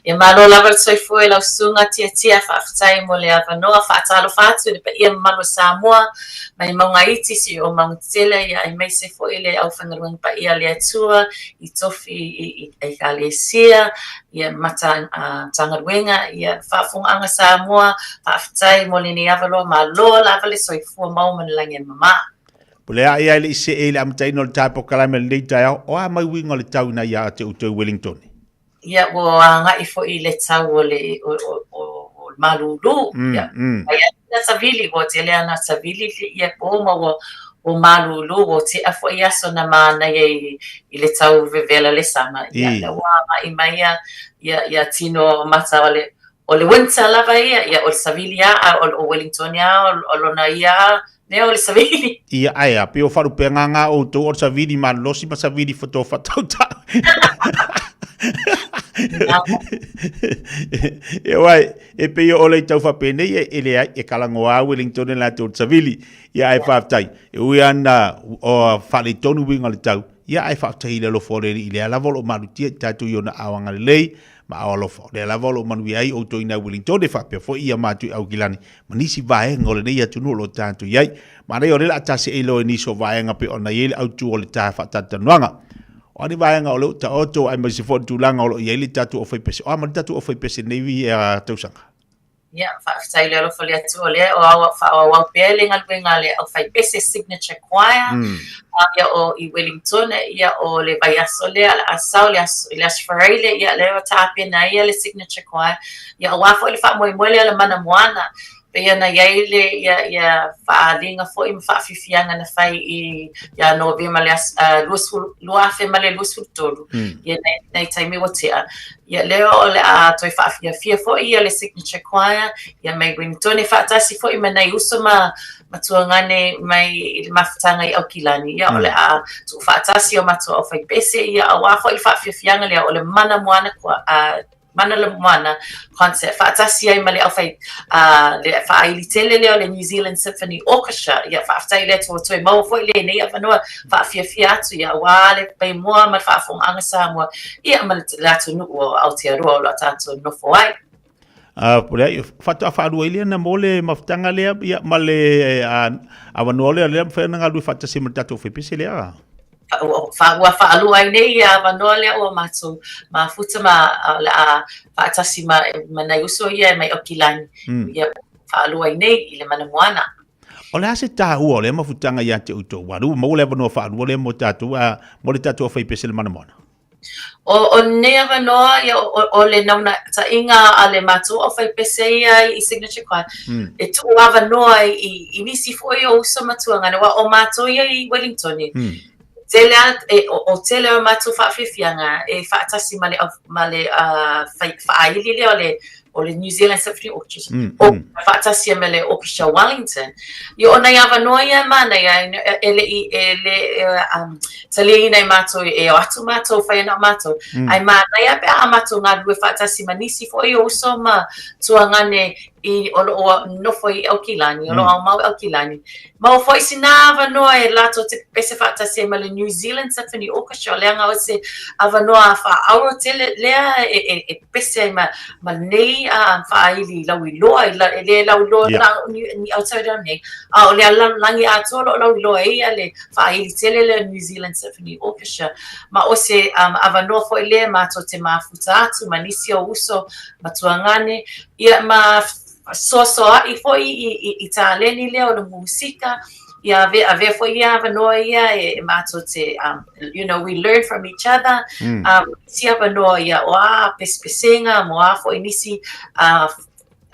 Ia malo lava le soifua i lau susuga Tiatia, faafetai mo le avanoa, faatalofa atu i le paia mamalu o Samoa mai Mauga Iti seia oo Mauga Tetele, ia aemaise foi le aufaigaluega paia a le Atua i tofi i Ekalesia, ia ma Matagaluega, ia faafofogaaga Samoa, faafetai mo lenei avanoa, malo lava le soifua maua ma le lagi e mama. Po le a ia e le i see i le amataina o le ta polokalame i lenei taeao, o a mai uiga o le tau ina ia te outou i Wellington? Ia, ua agai foi i le tau o le, o, o, o, o le malūlū. Mm, ia, mm. Ai na savili, ua tele ana savili ia po ma ua, ua malūlū, ua tea foi aso na mānaia i, i le tau vevela le sama. Ia, mm. ua agai mai ia, ia, ia tino mata o le, o le winter lava ia, ia o le savili a, a o, o Wellingtonia o, o lona ia a, mea o le savili. Ia, ae a, pei o faalupega ngā outou o le savili malolosi ma savili foto faatautau. E wai, e pei o le tau faapenei e, e leai, e kalagoa Wellington e latou le savili. Ia ae faafetai. E ui ana o faaletonu uiga o le tau, ia ae faafetai i le alofa o le Alii, lea lava o lo o malutia i tatou i ona aao agalelei ma aao alofa. O lea lava o lo o manuia ai outou i nai Wellington e faapea foi ia matou i Aukilani ma nisi vaega o lenei atunuu o lo o tatou i ai. Manaia o lea o le a ta seei loa i nisi o vaega pei ona i ai le autu o le ta faatalatalanoaga. O a ni vaega o lea ua taoto aemaise foi o le tulaga o lo o i ai le tatou aufaipese. O a ma le tatou aufaipese i lenei tausaga? Ia, faafetai i le alofa o le Atua o lea o au faaauau pea le galuega a le aufaipese Signature Choir mm. ia o i Wellington ia o le vaiaso lea o le a sau le aso, le aso Faraile ia lea ua tapena ai le Signature Choir ia aua foi le faamoemoe lea o le Mana Moana pei ona i ai le ia, ia faaaliga foi ma faafiafiaga na fai i ia Novema le 2023 mm. ia nei, nei taimi ua tea Ia lea o le a toe faafiafia foi ia le Signature Choir, ia mai Wellington faatasi foi ma nai uso ma ma tuagane mai i le mafutaga i Aukilani. Ia o le a tuufaatasi o matou aufaipese, ia aua foi le faafiafiaga lea o le Mana Moana uh, Mana le Moana concert faatasi ai ma le aufai uh, le faaili tele lea o le New Zealand Symphony Orchestra. Ia faafetai i le Atua ua toe maua foi lenei avanoa faafiafia atu ia aua le paimoa ma le faafofogaaga Samoa ia ma le atunuu o Aotearoa o lo o tatou nofo ai. Uh, leai, faatoa faalua ai lea na mo le mafutaga lea ia, ma le uh, avanoa lea lea mafai ona galulue faatasi ma le tatou faipese lea. Ua faalua ai nei ia avanoa lea ua matou mafuta ma o le a faatasi ma, ma nai uso ia e mai Aukilani. Mm. Ia faalua ai nei i le Mana Moana. O le a se taua o lea mafutaga ia te outou? Aua ua maua le avanoa faalua lea mo tatou, a, mo le tatou aufaipese le Mana Moana. O, o lenei avanoa, ia, o, o le naunautaiga a le matou aufaipese ia i Signature Choir, mm. e tuu avanoa i, i nisi foi o uso ma tuagane, aua o matou ia i Wellington, mm. tele a, e, o, o tele o matou faafiafiaga e faatasi ma le, ma le uh, fai, faaili lea o le, o le New Zealand Symphony Orchestra, mm, mm. faatasi ai ma le Orchestra Wellington. Ia o nai avanoa ia e manaia, e le i, e le um, taliaina e mātou e o atu mātou, whai ana o mātou. Mm. Ai manaia pe a mātou galulue faatasi ma nisi foi o uso ma tuagane i o lo o nofo i Aukilani, o lo o aumau i Aukilani. Maua foi sina avanoa e latou te pepese faatasi ai ma le New Zealand Symphony Orchestra, leaga o se avanoa faaauro tele lea e, e, e pepese ai ma, ma lenei uh, faaili lauiloa, i la, e le lauiloa yeah. na ni, ni Aotearoa nei, a o le lalolagi atoa o lo o lauiloa ai ia le faaili tele lea New Zealand Symphony Orchestra. Ma o se um, avanoa foi lea matou te mafuta atu ma nisi o uso ma tuagane, ia ma soasoaʻi foi i, i, i taleni lea o le musika, ia avea, avea foi ia avanoa ia e, e matou te, um, you know, we learn from each other. Mm. Um, nisi avanoa ia o a pesepesega, mo a foi nisi uh,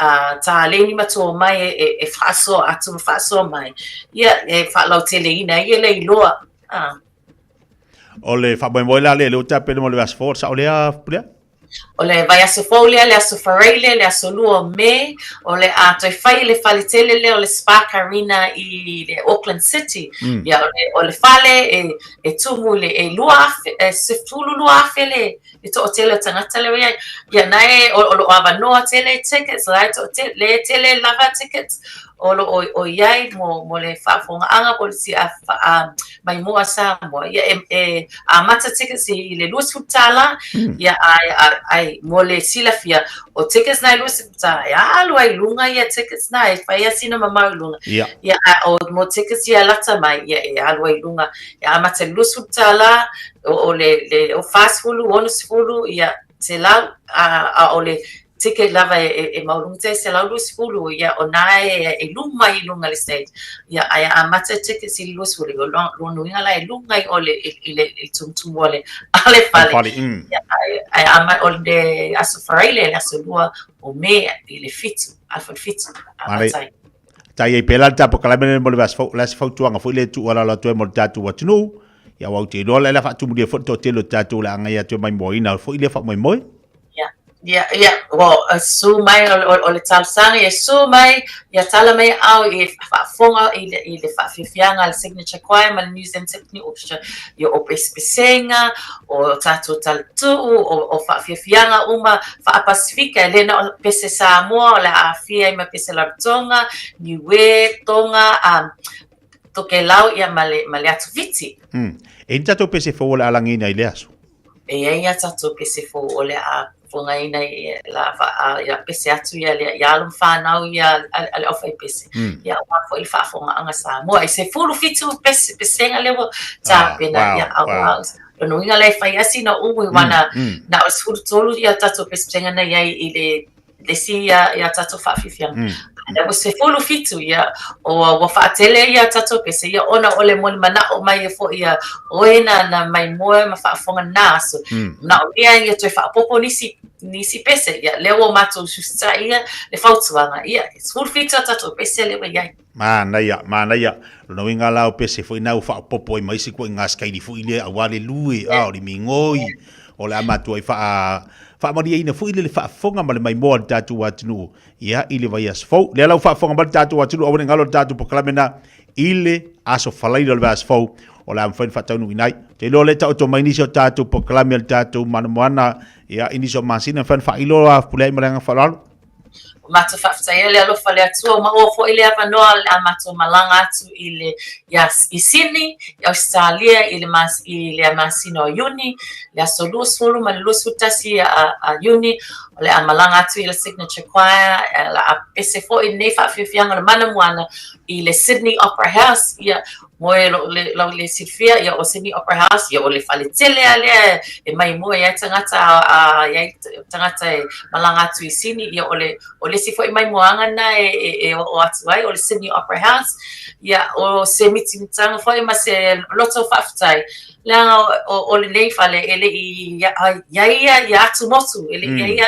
uh, taleni matua mai e, e, e faasoa atu ma faasoa mai. Ia, e faalauteleina ia le iloa. Uh. O le faamoemoe la lea, le o tapena mo le vaiaso fou, sao lea, Pulea? O le vaiaso fou lea, le aso Faraile, le aso lua o Me, o le a toe fai i le fale tele lea o le Spark Arena i le Auckland City. Mm. Ia, o le, o le fale e, e tumu i le e 2,000, e 12,000 le, le toatele o tagata lea o i ai. Ia, na e, o, o lo o avanoa tele tickets, la e toatele, le tele lava tickets. O lo o o i ai mo mo le faafofogaaga po o le CF maimoa Samoa, ia e e amata tickets i le $20, ia ae ae mo le silafia, o tickets na e $20, e alu ai i luga ia tickets na, e fai lava sina mamao i luga. Ia a o mo tickets ia lata mai, ia e alu ai i luga, e amata i le $20, o le le o $40, $60, ia 100, a o le ticket lava e maualuga tele $120, ia o na e luma i luga le stage. Ia ae amata tickets i le 20, o lona uiga la e luga i o i le tumutumu o le fale. Ia ae o le Aso Faraile, le aso 2 o Me i le 7, afa le 7, amata ai. Tai ai pela le tapo kalame le mo le vasi fau, le asi fautuaga foi le tuualalo atu ai mo le tatou atunuu. Ia aua ou te iloa la faatumulia foi le toatele o tatou o le a agai atu e maimoaina foi lea faamoemoe. Ia, ia, ia, ua susu mai o, o, o le talosaga, ia susu mai, ia tala mai au i faafofoga i le, i le faafiafiaga a le Signature Choir ma le New Zealand Symphony Orchestra, ia o pesepesega, o tatou talatuu, o, o faafiafiaga uma faa-Pasifika, e le na o pese Samoa, o le a aafia ai ma pese Rarotonga, Niue, Tonga, um, Tokelau ia ma le, ma le Atu Fiti. E i ai ni tatou pese fou o le a lagiina i lea aso? E i ai a tatou pese fou o le a fogaina i la ia pese atu ia le ia alo ma fanau ia a le aufaipese. Ia aua foi le faafofogaaga Samoa. E 17 pese pesega lea ua tapena ia aua lona uiga la e fai lava sina umi aua na na o le 13 ia tatou pesega na i ai i le le isi ia ia tatou faafiafiaga. Ae ua 17 ia, ua, ua faatele ia tatou pese ia ona o le molimanao mai foi ia o e na, na maimoa ma faafofoga na aso. Manaomia ia toe faaopoopo nisi, nisi pese. Ia, lea ua matou susita'i ia le fautuaga. Ia, 17 a tatou pese lea ua i ai. Manaia, manaia. Lona uiga la o pese foi na ua faaopoopo ai ma isi ituaiga sikaili foi lea aua le lue, a o le migoi, o le a matuai faa, faamalieina foi le faafofoga ma le maimoa a le tatou atunuu, ia, i le vaiaso fou. Lea la ua faafofoga mai le tatou atunuu, aua ne i galo le tatou polokalame lena i le aso Faraile o le vaiaso fou, o le a mafai ona faataunuuina ai. Ou te iloa o lea e taoto mai nisi o tatou polokalame a le tatou Manamoana, ia, i nisi o masina, e mafai ona faailoa Fepuleai ma le agaga faaaloalo. Ua matou faafetaia le alofa o le Atua, ua maua foi le avanoa o le a matou malaga atu i le ia i Sini, i Ausetalia i le mas, i le masina o Iuni, le aso 20 ma le 21 a, a Iuni, o le a malaga atu i le Signature Choir, o le a pese foi lenei faafiafiaga o le Manamuana i le Sydney Opera House, ia, Mo e lo le lau le silafia, ia o Sydney Opera House, ia o le fale tele a lea e maimoa ai tagata a i ai tagata e malaga atu i Sydney, ia o le o le isi foi maimoaga na e e, e oo atu ai o le Sydney Opera House. Ia o se mitimitaga foi ma se loto faafetai, leaga o, o, o lenei fale e le i i ai ia ia atumotu, e le i ai ia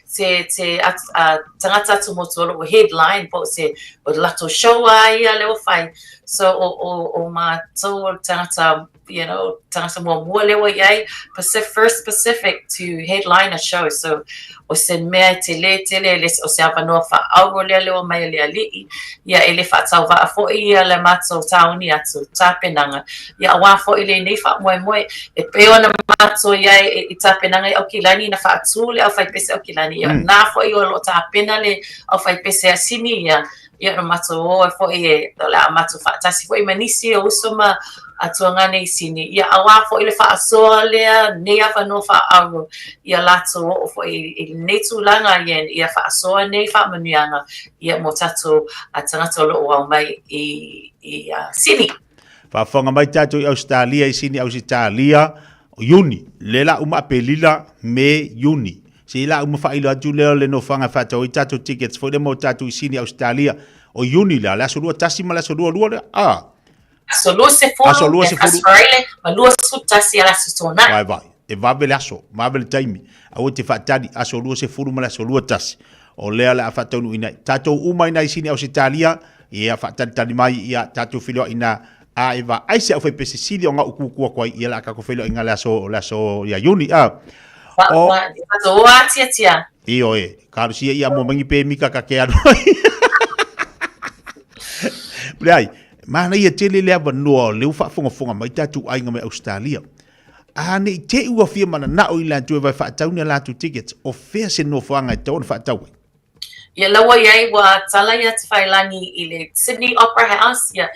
se se at, a, tagata atumotu o lo o headline po o se o le latou show a ia lea ua fai. So o, o, o mātou o le tagata, you know, tagata muamua lea ua i ai, Pacific, first Pacific to headline a show. So o se mea e tele tele, le, o se avanoa faaauro lea lea ua mai e le Alii, ia e le faatauvaa foi ia le matou tāoni atu, tapenaga. Ia aua foi lenei faamoemoe, e pei ona matou i ai i tapenaga i Aukilani, na faatū le aufaipese Aukilani, ia na foi o lo o tapena le aufaipese a Sini, ia, Ia, na matou o ai foi e, o le a matou faatasi foi ma nisi o uso ma tuagane i Sini, ia aua foi le faasoa lea, nei avanoa faaauro, ia latou oo foi i lenei tulaga, ia, ia faasoa nei faamanuiaga, ia mo tatou tagata o lo o aumai i, i Sini. Faafofoga mai tatou i Ausetalia, i Sini Ausetalia, Iuni, le la uma Aperila, Me, Iuni. Se i la uma faailo atu lea o le nofoaga e faatau ai tatou tickets foi lea mo tatou i Sini Ausetalia. O Iuni lea, le aso 21 ma le aso 22 lea. Ah. Aso 20, aso 20, aso Faraile, ma 21 le aso Toonai. Vai, vai. E vave le aso, vave le taimi. Aua te faatali, aso 20 ma le aso 21. O lea le a faataunuuina ai. Tatou uma i nai Sini Ausetalia, ia faatalitali mai, ia tatou feiloai ina a e vaai se aufaipese sili o ga'u kūkū atu ai, ia le a tatou feiloaiga le aso, le aso ia Iuni, a. O. O atiatia. Ioe, kalosia ia mo mangi pe mika ka ke alu ai. Leai, manaia tele le avanoa o lea ua faafogafoga mai tatou aiga mai Ausetalia. A ne i te i ua fia mananao i latou e vae faatau ni a latou tickets, o fea se nofoaga e tatau ona faatau ai? Ia la ua i ai, ua tala ia Tafailagi i le Sydney Opera House, ia,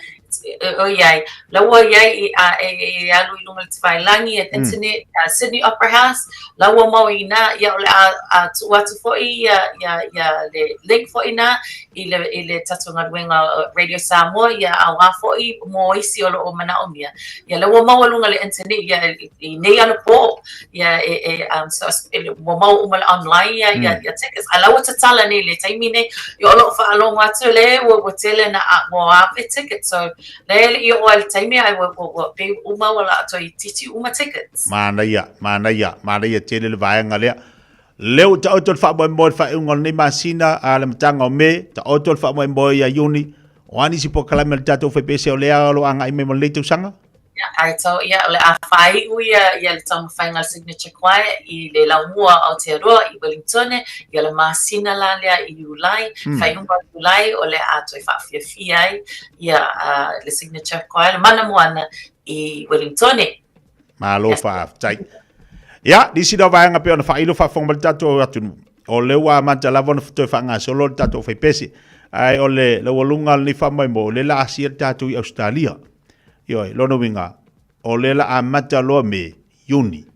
ʻoiai, la ua i ai i, a, e, e alu i luga o le Tafailagi, e internet, Sydney Opera House, la ua mau i inā, ia o le a, a tuu atu foi ia, ia, ia le link foi inā i le, i le tatou galuega Radio Samoa, ia aoga foi mo isi o lo o manaʻomia. Ia la ua maua luga le internet, ia, i nei anapō, ia e, e, um, so, e, ua maua uma le online ia, ia, ia tickets. A la ua tatala nei le taimi nei, ia o lo'u faalogo atu le ua, ua tele na a, ua ave tickets. So, le le i oo ai le taimi ai ua, ua, ua pei uma ua la toeitiiti uma tickets. Manaia, manaia, manaia tele le vaega lea. Lea ua taoto le faamoemoe i le faaiuga o lenei masina a le amataga o Me, taoto le faamoemoe ia Iuni, o a nisi polokalame a le tatou faipese o lea o lo o agai mai mo lenei tausaga? Ia, ae tau, ia, o le a faaiu ia, ia le taumafaiga a le Signature Choir i le laumua o Aotearoa i Wellingtone, ia le masina la lea i Iulai, mm. faaiuga o Iulai, o le a toe faafiafia ai ia uh, le Signature Choir, le mana moana i Wellingtone. Malo faafetai. Ia, nisi na vaega pe ona faailo faafofoga mai le tatou atunuu. O lea ua amata lava ona toe faagasolo le tatou faipese. Ae o le laualuga o lenei faamoemoe, o lea la asia le tatou i Ausetalia. Ioe, lona uiga, o lea la amata loa me Iuni,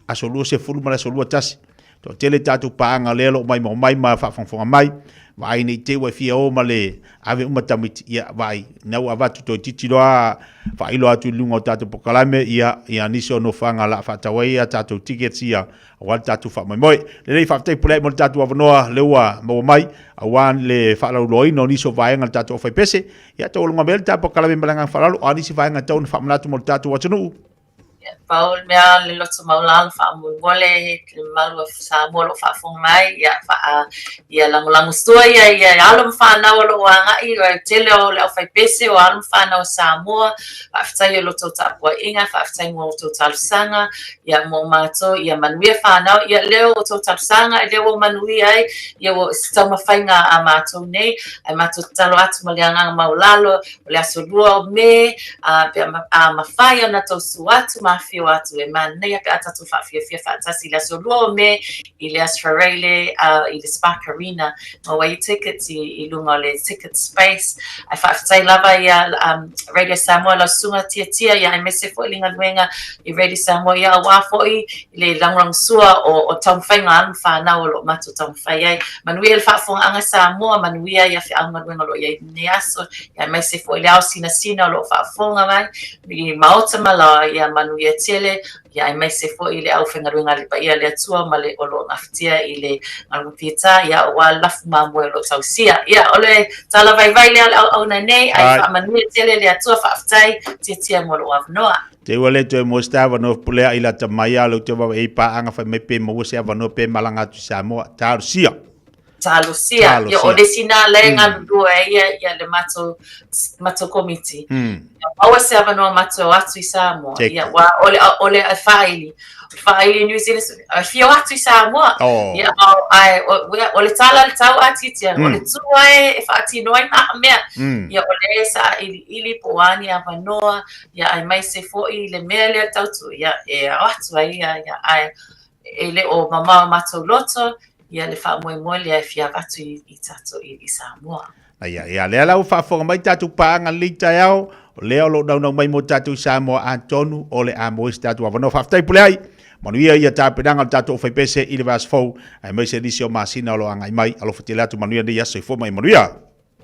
aso 20 ma le aso 21. Toatele tatou paaga lea o lo o maimau mai ma faafogafoga mai, vaai ne i te i ua e fia o ma le ave uma tamaiti, ia vaai, na ua avatu toeitiiti loa faailoa atu i luga o tatou polokalame, ia, ia nisi o nofoaga o le a faatau ai a tatou tickets ia, aua le tatou faamoemoe. Lelei, faafetai Puleai mo le tatou avanoa lea ua maua mai, aua le faalauiloaina o nisi o vaega o le tatou aufaipese. Ia, taualoga mai le ta polokalame ma le agaga faaaloalo, o a nisi vaega e tatau ona faamanatu mo le tatou atunuu? Ia, pau le mea le loto maualalo faamolemole le mamalu o Samoa o lo o faafofoga mai, ia, faa, ia lagolagosua ia, ia alo ma fanau o lo o agai, o le tele o le aufaipese o alo ma fanau o Samoa, faafetai i lo outou tapuaiga, faafetai mo outou talosaga, ia mo matou, ia manuia fanau, ia lea o outou talosaga, lea ua manuia ai, ia ua se taumafaiga a matou nei, ae matou tatalo atu ma le agaga maualalo, o le aso 2 o Me, a, pe a mafai ona tou susu atu ma afio atu e manaia pe a tatou faafiafia faatasi i le aso 2 o Me i le Australia i le Spark Arena maua ai tickets i, i luga o le ticket space. Ae faafetai lava ia um, Radio Samoa lau susuga Tiatia ia aemaise foi le galuega i Radio Samoa ia aua foi le lagolagosua o, o taumafaiga a alo ma fanau o lo o matou taumafai ai. Manuia le faafofogaaga Samoa, manuia ia feau galuega o lo o i ai i lenei aso, ia aemaise foi le ao sinasina o lo o faafofoga mai i maota ma laoa, ia manuia tele, ia aemaise foi le aufaigaluega a le paia o le Atua ma le o lo o gafatia i le galuega piita, ia aua le lafu mamoe o lo o tausia. Ia, o le tala vaivai lea o le auauna nei, ae faamanuia tele le Atua, faafetai Tiatia mo lou avanoa. Te ua le toe maua se avanoa puleaʻi lata mai a lou te vaavaai i paaga fai mai pe maua se avanoa pe malaga atu i Samoa. Talosia! Talosia. Ia, o le isi nā lea e galulue ai ia, ia le matou, matou komiti. Ia maua se avanoa matou atu i Samoa. Check. Ia, ua, o le, o le faaili. O le faaili New Zealand, e fia o atu i Samoa. Oh. Ia, o, ae, o, o le tala le tau a Titia, o le tū ai e faatino ai nā mea. Ia, o le sailiili po o a ni avanoa, ia, aemaise foi le mea lea tau tū, ia, e ao atu ai, ia, ia, ae, e le o mamao matou loto, ia le faamoemoe lea e fia avatu i, i tatou i, i Samoa. Ia, ia, lea la ua faafofoga mai tatou paaga lenei taeao, o lea o lo o naunau mai mo tatou i Samoa atonu o le a maua se tatou avanoa. Faafetai Puleai, manuia ia tapenaga o le tatou aufaipese i le vaiaso fou, aemaise nisi o masina o lo o agai mai. Alofa tele atu, manuia lenei aso. Soifua ma ia manuia.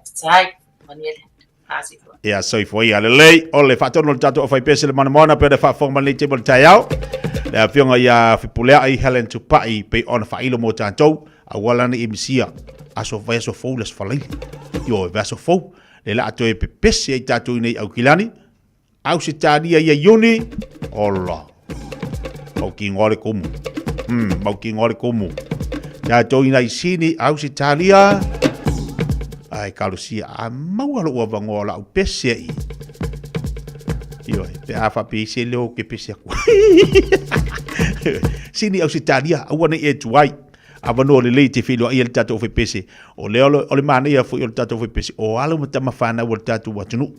Faafetai, manuia le Ia soifua ia lelei o le faatonu o le tatou aufaipese le manamoana pe ona faafofoga mai lenei taimi o le taeao. Le afioga ia Fepuleai Helen Tupai pei ona faailo mo tatou aua lana i misia aso vaiaso fou le aso Falaili. Ioe, vaiaso fou le la a toe pepese ai tatou i nei Aukilani. Ausetalia ia Iuni, ola. Mautinoa le kumu. Mautinoa le kumu. Tatou i nai Sini, Ausetalia, ai kalosia, a maua lou avanoa o lau pese i. Ioe, pe a faapea se leo ke pese aku. Sini Ausetalia, aua nei e tuai. Avanoa lelei te feiloai ai le tatou aufaipiese. O lea o le manaia foi o le tatou aufaipiese, o alo ma tama fanau o le tatou atunuu.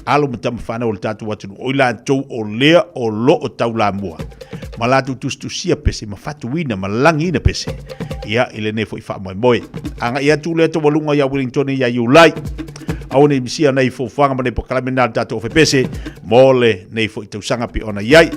Alo ma tama fanau o le tatou atunuu. O i latou o lea o lo o taulamua. ma latou tusitusia pese ma fatuina ma lagiina pese ia i lenei foi faamoemoe. Agai atu lea taualuga ia Wellingtone ia Iulai. Aua nei misia nei fuafuaga ma nei polokalame na le tatou ofepese mo lenei foi tausaga pe ona i ai.